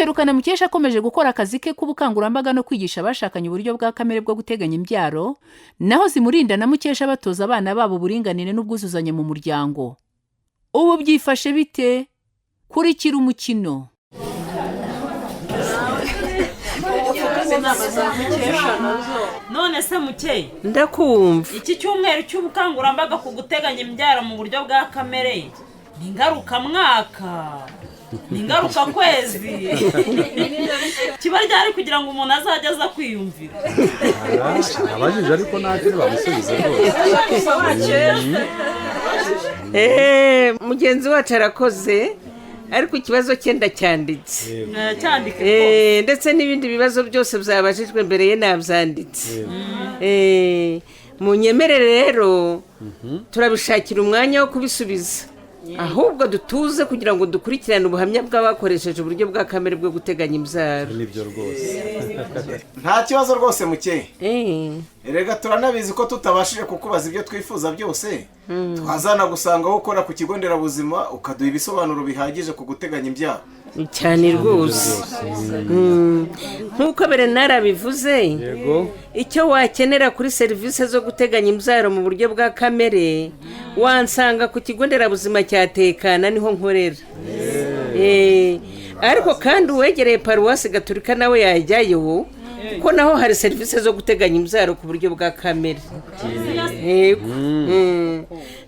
Duherukana Mukesha akomeje gukora akazi ke k'ubukangurambaga no kwigisha abashakanye uburyo bwa kamere bwo guteganya imbyaro, naho Zimurinda na Mukesha batoza abana babo uburinganire n'ubwuzuzanye mu muryango. Ubu byifashe bite? Kurikira umukino. None se mukeye? Ndakumva. Iki cyumweru cy'ubukangurambaga ku guteganya imbyaro mu buryo bwa kamere ni ngarukamwaka, ni ngarukakwezi, kiba ryari kugira ngo umuntu azajye aza kwiyumvira? Abajije ariko ntacyo bamusubize rwose. Mugenzi wacu arakoze, ariko ikibazo cye ndacyanditse. Cyandike. Ndetse n'ibindi bibazo byose byabajijwe mbere ye nabyanditse. Munyemerere rero turabishakira umwanya wo kubisubiza, ahubwo dutuze kugira ngo dukurikirane ubuhamya bw'abakoresheje uburyo bwa kamere bwo guteganya imbyaro. Nibyo rwose. Nta kibazo rwose mukeye. Erega turanabizi ko tutabashije kukubaza ibyo twifuza byose, twazanagusanga aho ukora ku kigo nderabuzima ukaduha ibisobanuro bihagije ku guteganya imbyaro. Cyane rwose. Nk'uko Berenari abivuze, icyo wakenera kuri serivisi zo guteganya imbyaro mu buryo bwa kamere, wansanga ku kigo nderabuzima cya Tekana, niho nkorera. Ariko kandi uwegereye paruwasi Gaturika nawe yajyayo, kuko naho hari serivisi zo guteganya imbyaro ku buryo bwa kamere. Yego.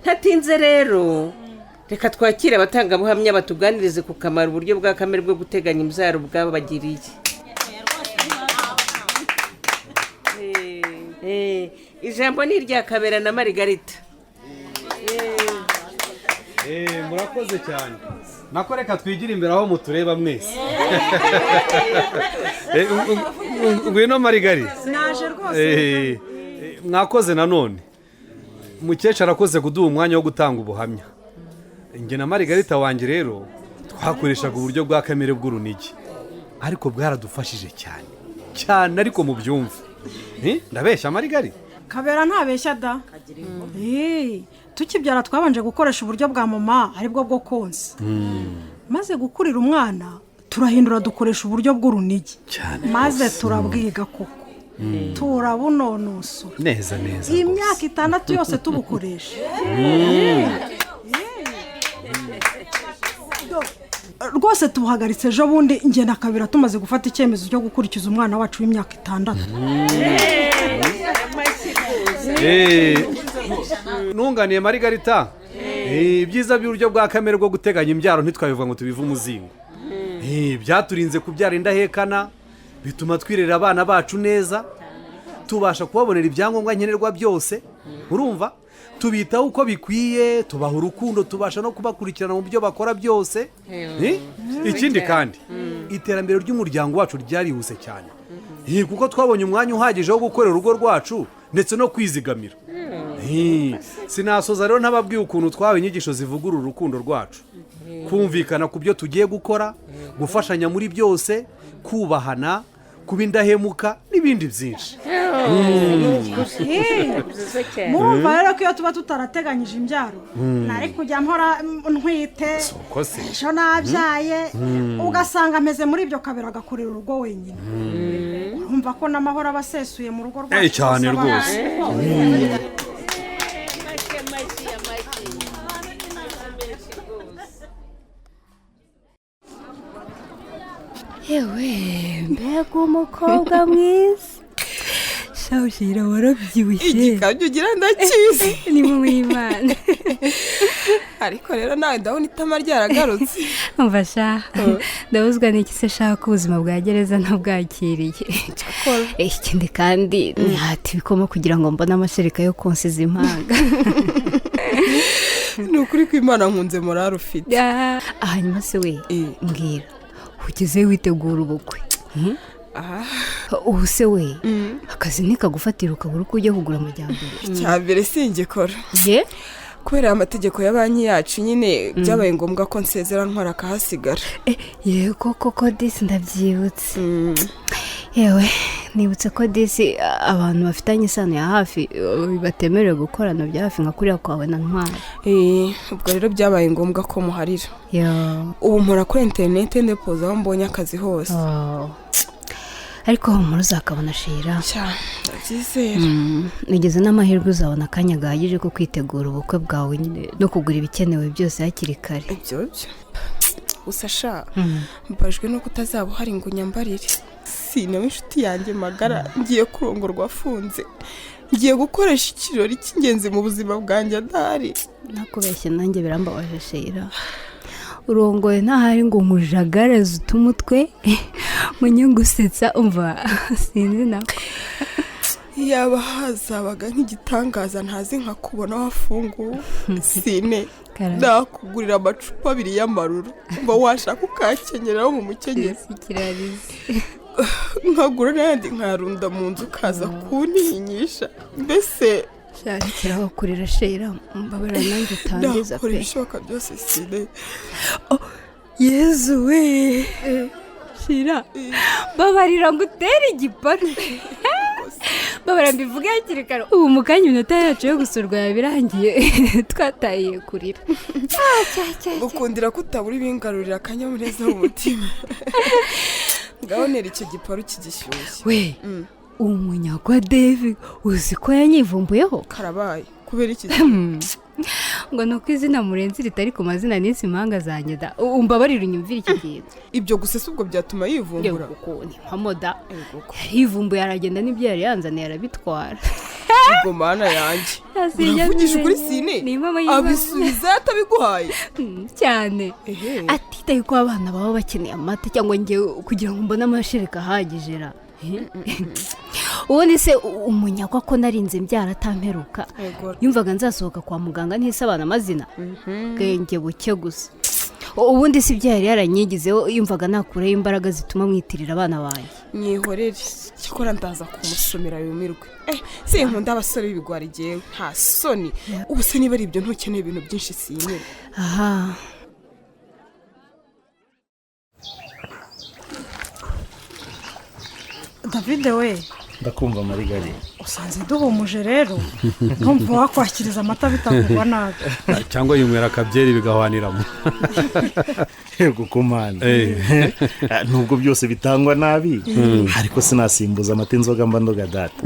Ntatinze rero, reka twakire abatangabuhamya batuganirize ku kamaro uburyo bwa kamere bwo guteganya imbyaro bwabagiriye. Ijambo ni irya Kabera na Marigarita. Murakoze cyane. Nako reka twigire imbere aho mutureba mwese. Ngwino Marigari. Naje rwose. Mwakoze nanone. Mukesha arakoze kuduha umwanya wo gutanga ubuhamya. Njye na Marigarita wanjye rero twakoreshaga uburyo bwa kamere bw'urunigi, ariko bwaradufashije cyane cyane, ariko mubyumve. Ndabeshya Marigari? Kabera ntabeshya da. Tukibyara twabanje gukoresha uburyo bwa mama, aribwo bwo konsa. Maze gukurira umwana turahindura dukoresha uburyo bw'urunigi, maze turabwiga koko, turabunonosora. Neza neza. Iyi myaka 6 yose tubukoresha rwose. Tubuhagaritse ejo bundi njye na Kabera tumaze gufata icyemezo cyo gukurikiza umwana wacu w'imyaka 6. Ntunganiye Marigarita, ibyiza by'uburyo bwa kamere bwo guteganya imbyaro ntitwabivuga ngo tubive umuzingo. Byaturinze kubyara indahekana, bituma twirera abana bacu neza, tubasha kubabonera ibyangombwa nkenerwa byose. Urumva, tubitaho uko bikwiye, tubaha urukundo, tubasha no kubakurikirana mu byo bakora byose. Ikindi kandi, iterambere ry'umuryango wacu ryarihuse cyane, kuko twabonye umwanya uhagije wo gukorera urugo rwacu ndetse no kwizigamira. Sinasoza rero ntababwiye ukuntu twahawe inyigisho zivugurura urukundo rwacu, kumvikana ku byo tugiye gukora, gufashanya muri byose, kubahana, kuba indahemuka n'ibindi byinshi. Murumva rero ko iyo tuba tutarateganyije imbyaro, nari kujya mpora ntwite, ejo nabyaye, ugasanga ameze muri ibyo. Kabera agakorera urugo wenyine. Urumva ko n'amahoro aba asesuye mu rugo rwacu. Cyane rwose. Yewe, mbega umukobwa mwiza! Shawushira, warabyibushye. Igikamyo ugira ndakizi. Ni mu w'Imana. Ariko rero nawe ndabona itama ryaragarutse. Umva sha, ndabuzwa n'iki se shaka ko ubuzima bwa gereza ntabwakiriye? Ikindi kandi nihata ibikoma kugira ngo mbone amashereka yo konsa izi mpanga. Ni ukuri ko Imana nkunze morale ufite. Hanyuma se we, mbwira, ugeze witegura ubukwe? Ubu se we, akazi ntikagufatira ukabura uko ujya kugura amajyambere? Icya mbere singikora kubera amategeko ya banki yacu nyine, byabaye ngombwa ko nsezera ntwara akahasigara. Yego koko disi, ndabyibutse. Yewe, Nibutse ko disi abantu bafitanye isano ya hafi batemerewe gukorana bya hafi nka kuriya kwawe na Ntwari. Ubwo rero byabaye ngombwa ko muharira. Ubu mpora kuri interineti ndepoza aho mbonye akazi hose. Ariko humura uzakabona Shira. Ndabyizera. Nigeze n'amahirwe uzabona akanya gahagije ko kwitegura ubukwe bwawe nyine no kugura ibikenewe byose hakiri kare. Ibyo byo gusa sha mbajwe nuko utazaba uhari ngo unyambarire. Sinawe inshuti yanjye magara ngiye kurongorwa afunze, ngiye gukoresha ikirori cy'ingenzi mu buzima bwanjye adahari. Nakubeshye nanjye birambabaje Shira. Urongoye ntahari ngo nkujagaraze utumutwe munye gusetsa, umva sinzi nako. Yaba hazabaga nk'igitangaza ntazi nkakubona wafunguwe sine nakugurira amacupa abiri y'amaruru ngo washaka ukakenyeraho mu mukenyero, nkagura n'ayandi nkayarunda mu nzu ukaza kuntinyisha mbese. Shakiraho kurira Shira, mbabara nanjye utangiza pe. Nakora ibishoboka byose sine. Yezu we Shira, babarira ngo utere igiparu, babara mbivuge hakiri kare. Ubu mu kanya iminota yacu yo gusurwa yabirangiye twatahiye kurira. Gukundira ko utabura ibingarurira akanyamuneza mu mutima. Ngabonera icyo giparu kigishyushye. We umunyagwa David uzi ko yanyivumbuyeho? Karabaye kubera iki? Ngo ni uko izina Murenzi ritari ku mazina n'isi impanga zanjye da. Umbabarire unyumvire iki kintu. Ibyo gusa si ubwo byatuma yivumbura? Ni mpamoda yarivumbuye aragenda n'ibyo yari yanzaniye arabitwara. Ubwo mana yanjye uravugisha ukuri sine? Abisubiza atabiguhaye cyane, atitaye ko abana baba bakeneye amata cyangwa ngewe kugira ngo mbone amashereka ahagije ra. Ubundi se umunyagwa ko narinze mbyara atamperuka, yumvaga nzasohoka kwa muganga ntisabana amazina, bwenge buke gusa. Ubundi si ibyo yari yaranyigizeho, yumvaga nakuraho imbaraga zituma mwitirira abana banjye. Mwihorere cyakora ndaza kumusomera yumirwe. Se nkunda abasore b'ibigwari igihe nta soni. Ubu se niba ari ibyo ntukeneye ibintu byinshi sinyine. Aha David we, ndakumva Marigari. Usanze duhumuje rero, ntumva wakwakiriza amata bitakugwa nabi. Cyangwa yinywera akabyeri bigahwaniramo. Yego kumana. Nubwo byose bitangwa nabi, ariko sinasimbuza amata inzoga mba ndoga data.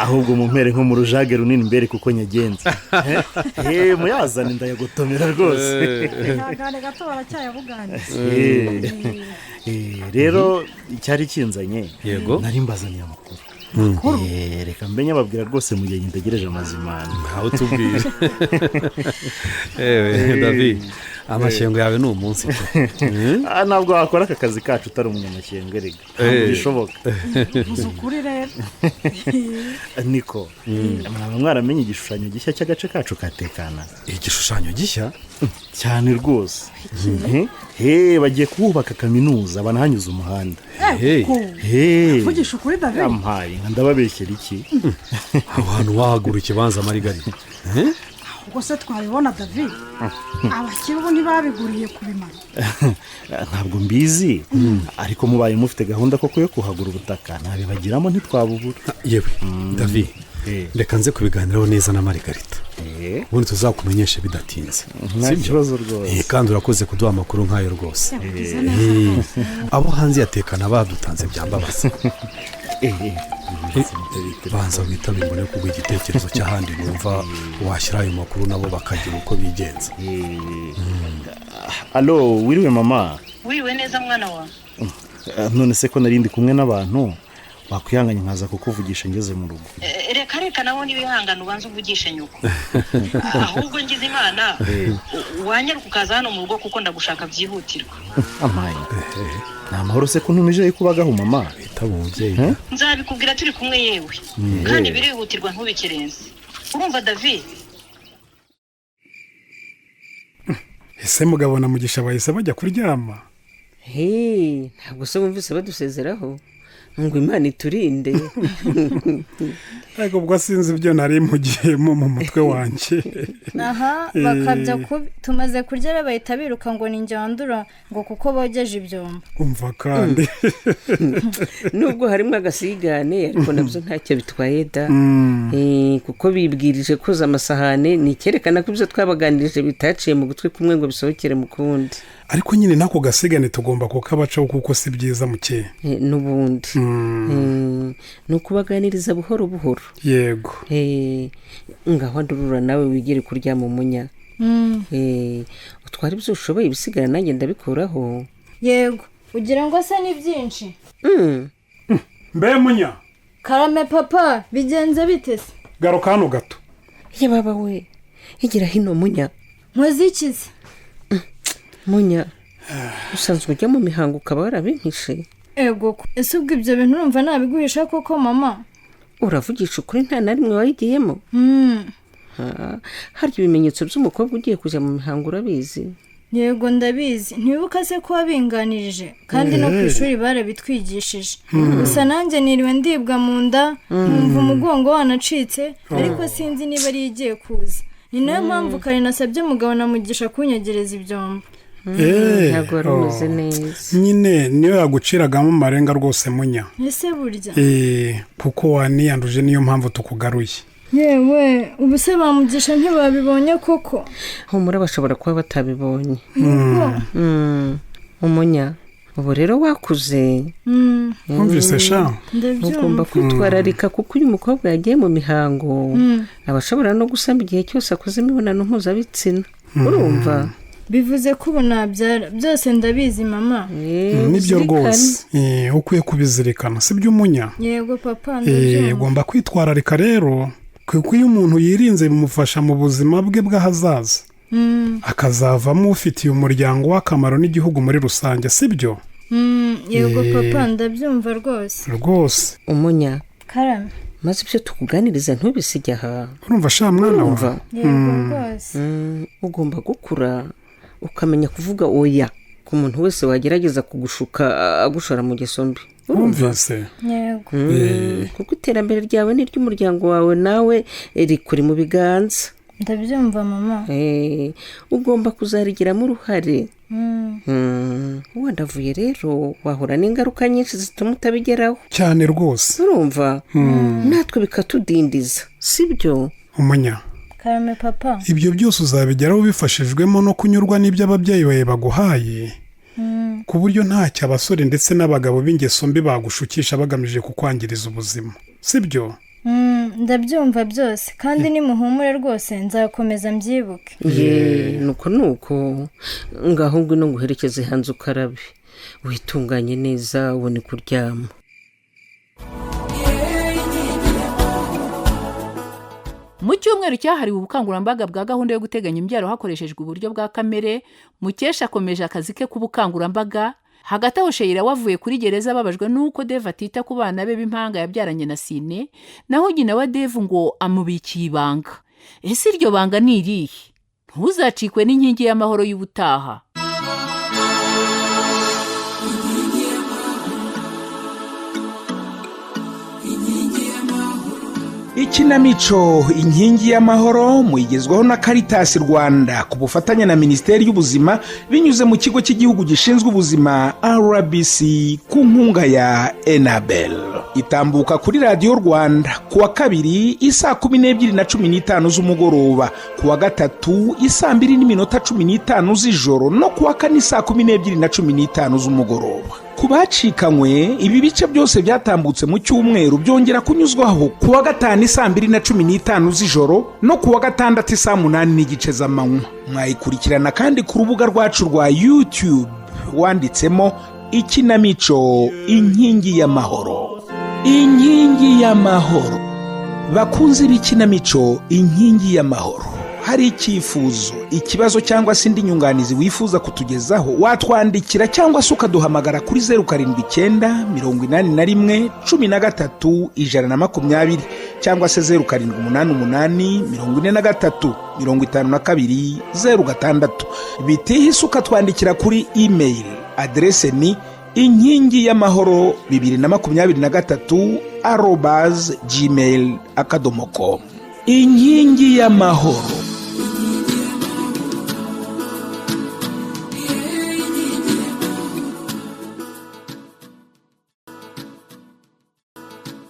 Ahubwo mumpere nko mu rujage runini mbere kuko nyagenze. Muyazane ndayagotomera rwose. Ihangane gato baracyayabuganiza. Rero icyari kinzanye nari mbazaniye amakuru. Reka mbe nyababwira rwose mu gihe ntegereje amazimana. Ntawe utubwira. David, amashyengo yawe ni umunsi. Ntabwo wakora aka kazi kacu utari umunyamashyengo erega. Ntabwo bishoboka. Uzi ukuri rero. Niko, mwaba mwaramenye igishushanyo gishya cy'agace kacu katekana. Igishushanyo gishya? Cyane rwose. Bagiye kuhubaka kaminuza banahanyuza umuhanda. Vugisha ukuri David. Yampaye ndababeshyera iki? Aho hantu wahagura ikibanza Marigari. Ubwo se twabibona David? Abakiri ubu ntibabiguriye kubimara. Ntabwo mbizi, ariko mubaye mufite gahunda koko yo kuhagura ubutaka nabibagiramo ntitwabubura. Yewe David, reka nze kubiganiraho neza na Margarita. Ubundi tuzakumenyesha bidatinze. Nta kibazo rwose. Kandi urakoze kuduha amakuru nk'ayo rwose. Abo hanze yatekana badutanze byambabaza. Banza witabe mbone kuguha igitekerezo cy'ahandi numva washyira ayo makuru nabo bakagira uko bigenza. Allo, wiriwe mama? Wiriwe neza mwana wa. None se ko narindi kumwe n'abantu bakwihanganye nkaza kukuvugisha ngeze mu rugo. Reka reka nabo nibihangana ubanza uvugishe nyuko. Ahubwo ngize Imana wanyaruka ukaza hano mu rugo kuko ndagushaka byihutirwa. Amaye. Nta mahoro se kuntumije ikubagaho mama? Bitaba umubyeyi. Nzabikubwira turi kumwe yewe. Kandi birihutirwa ntubikirenze. Urumva David? Ese mugabo na Mugisha bahise bajya kuryama? Ntabwo se wumvise badusezeraho ngo Imana iturinde. Ariko ubwo sinzi ibyo nari mpugiyemo mu mutwe wanjye. Aha bakabya kubi, tumaze kurya rero bahita biruka ngo ni njye wandura, ngo kuko bogeje ibyombo. Umva kandi. Nubwo harimo agasigane, ariko nabyo ntacyo bitwaye da. Kuko bibwirije koza amasahane, ni icyerekana ko ibyo twabaganirije bitaciye mu gutwi kumwe ngo bisohokere mu kundi. Ariko nyine n'ako gasigane tugomba kukabacaho, kuko si byiza, mukeye. N'ubundi ni ukubaganiriza buhoro buhoro. Yego. Ngaho andurura nawe wigire kuryama, umunya. Utwara ibyo ushoboye, ibisigara nanjye ndabikuraho. Yego, ugira ngo se ni byinshi? Mbe munya! Karame papa, bigenze bite se? Garuka hano gato. Ye baba we, igira hino munya. Nkoze iki se? Munya, usanzwe ujya mu mihango ukaba warabimpishe? Ego ko, ese ubwo ibyo bintu urumva nabiguhisha koko mama? Uravugisha ukuri, nta na rimwe wayigiyemo? Ha, harya ibimenyetso by'umukobwa ugiye kujya mu mihango urabizi? Yego ndabizi, ntiwibuka se ko wabinganirije? Kandi no ku ishuri barabitwigishije. Gusa nanjye niriwe ndibwa mu nda, nkumva umugongo wanacitse, ariko sinzi niba ariyo igiye kuza. Ni nayo mpamvu kare nasabye Mugabo na Mugisha kunyegereza ibyombo. Ntabwo wari umeze neza. Nyine niyo yaguciragamo amarenga rwose, munya. Ese burya? Kuko waniyanduje, niyo mpamvu tukugaruye. Yewe, ubu se bamugisha ntibabibonye koko? Humura, bashobora kuba batabibonye. Umunya, ubu rero wakuze. Wumvise sha? Ndabyumva. Ugomba kwitwararika, kuko uyu mukobwa yagiye mu mihango aba ashobora no gusama igihe cyose akoze imibonano mpuzabitsina, urumva? Bivuze ko ubu nabyara, byose ndabizi mama. Nibyo rwose. Ukwiye kubizirikana, si byo umunya? Yego papa, ndabyumva. Ugomba kwitwararika rero, kuko iyo umuntu yirinze bimufasha mu buzima bwe bw'ahazaza, akazavamo ufitiye umuryango w'akamaro n'igihugu muri rusange, si byo? Yego papa, ndabyumva rwose. Rwose. Umunya. Karame. Maze ibyo tukuganiriza ntubisige aha. Urumva sha mwana wa? Urumva? Yego rwose. Ugomba gukura ukamenya kuvuga oya ku muntu wese wagerageza kugushuka agushora mu ngeso mbi, urumva? Wumvise? Yego. Kuko iterambere ryawe n'iry'umuryango wawe nawe rikuri mu biganza. Ndabyumva mama. Ugomba kuzarigiramo uruhare. Wandavuye rero wahura n'ingaruka nyinshi zituma utabigeraho. Cyane rwose. Urumva, natwe bikatudindiza, sibyo? Umunya. Karame papa. Ibyo byose uzabigeraho ubifashijwemo no kunyurwa n'ibyo ababyeyi bawe baguhaye, ku buryo ntacyo abasore ndetse n'abagabo b'ingeso mbi bagushukisha bagamije kukwangiriza ubuzima, sibyo? Ndabyumva byose, kandi nimuhumure rwose nzakomeza mbyibuke. Ye, nuko nuko, ngaho ngwino nguherekeze hanze, ukarabe witunganye neza ubone kuryama. Mu cyumweru cyahariwe ubukangurambaga bwa gahunda yo guteganya imbyaro hakoreshejwe uburyo bwa kamere, Mukesha akomeje akazi ke k'ubukangurambaga. Hagati aho Sheyira wavuye kuri gereza ababajwe n'uko Dave atita ku bana be b'impanga yabyaranye na Sine, naho nyina wa Dave ngo amubikiye ibanga. Ese iryo banga ni irihe? Ntuzacikwe n'Inkingi y'Amahoro y'ubutaha. Ikinamico Inkingi y'Amahoro muyigezwaho na Caritas Rwanda ku bufatanye na Minisiteri y'Ubuzima binyuze mu Kigo cy'Igihugu gishinzwe Ubuzima RBC ku nkunga ya Enabel. Itambuka kuri Radiyo Rwanda ku wa kabiri isaa 12:15 z'umugoroba, ku wa gatatu isaa 2:15 z'ijoro, no ku wa kane isaa 12:15 z'umugoroba. Ku bacikanywe, ibi bice byose byatambutse mu cyumweru byongera kunyuzwaho ku wa gatanu isaa 2:15 z'ijoro no ku wa gatandatu isaa 8:30 z'amanywa. Mwayikurikirana kandi ku rubuga rwacu rwa YouTube wanditsemo Ikinamico Inkingi y'Amahoro. Inkingi y'Amahoro. Bakunze b'ikinamico Inkingi y'Amahoro, hari icyifuzo, ikibazo cyangwa se indi nyunganizi wifuza kutugezaho, watwandikira cyangwa se ukaduhamagara kuri 079 81 13 120 cyangwa se 0788 43 52 06. Bitihise ukatwandikira kuri email, aderese ni inkingi y'amahoro 2023. arobase gmail akadomo com. Inkingi y'amahoro.